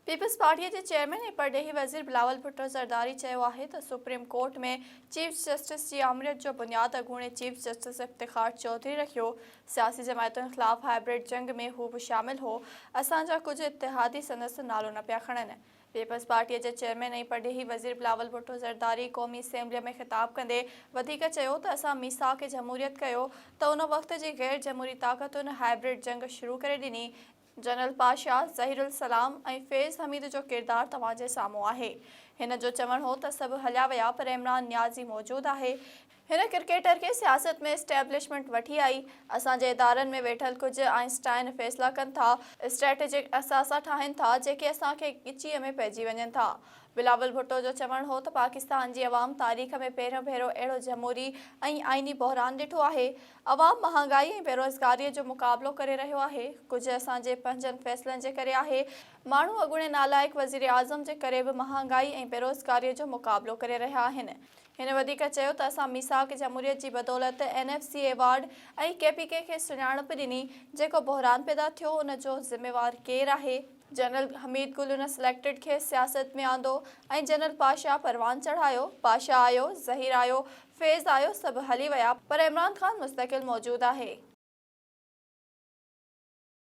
Peoples party جي chairman ۽ پرڏيهي وزير بلاول ڀٽو زرداري چيو آهي ته سپريم ڪورٽ ۾ چيف جسٽس جي آمريت جو بنياد اڳوڻي چيف جسٽس افتخار چوڌري رکيو، سياسي جماعتن خلاف هائبرڊ جنگ ۾ هو به شامل هو، اسان جا ڪجهه اتحادي سندس نالو نه پيا کڻن. پيپلز پارٽي جي چيئرمين ۽ پرڏيهي وزير بلاول ڀٽو زرداري قومي اسيمبلي ۾ خطاب ڪندي وڌيڪ چيو ته اسان ميثاق جمهوريت ڪيو ته ان وقت جي غير جمهوري طاقتن هائبرڊ جنگ شروع ڪري ڏني، جنرل پاشا، ظهير السلام ۽ فيض حميد جو ڪردار توهان جي سامهون آهي. هن جو چوڻ هو ته سڀ هليا ويا پر عمران نيازي موجود آهي. هن ڪرڪيٽر کي سياست ۾ اسٽيبلشمينٽ وٺي آئي، اسان جي ادارن ۾ ويٺل ڪجهه آئنسٽائن فيصلا ڪن ٿا، اسٽريٽجڪ اثاثا ٺاهين ٿا جيڪي اسان کي ڳچيء ۾ پئجي وڃن ٿا. بلاول ڀٽو جو چوڻ هو ته پاڪستان جي عوام تاريخ ۾ پهريون ڀيرو اهڙو جمهوري ۽ آئيني بحران ڏٺو آهي، عوام مهانگائي ۽ بيروزگاري جو مقابلو ڪري رهيو آهي، ڪجهه اسان جي پنهنجن فيصلن جي ڪري آهي، ماڻهو اڳوڻي نالائق وزيراعظم جي ڪري به مهانگائي ۽ بيروزگاري جو مقابلو ڪري رهيا آهن. هن وڌيڪ چيو ته اسان ميثاق جمهوريت جي بدولت N F C award ۽ K P K کي سڃاڻپ ڏني، جيڪو بحران پيدا ٿيو ان جو ذميوار ڪير آهي؟ جنرل حميد گل ان سليڪٽيڊ کي سياست ۾ آندو ۽ جنرل پاشا پروان چڙهايو، پاشا آيو، ظهير آيو، فيض آيو سڀ هلي ويا پر عمران خان مستقل موجود آهي.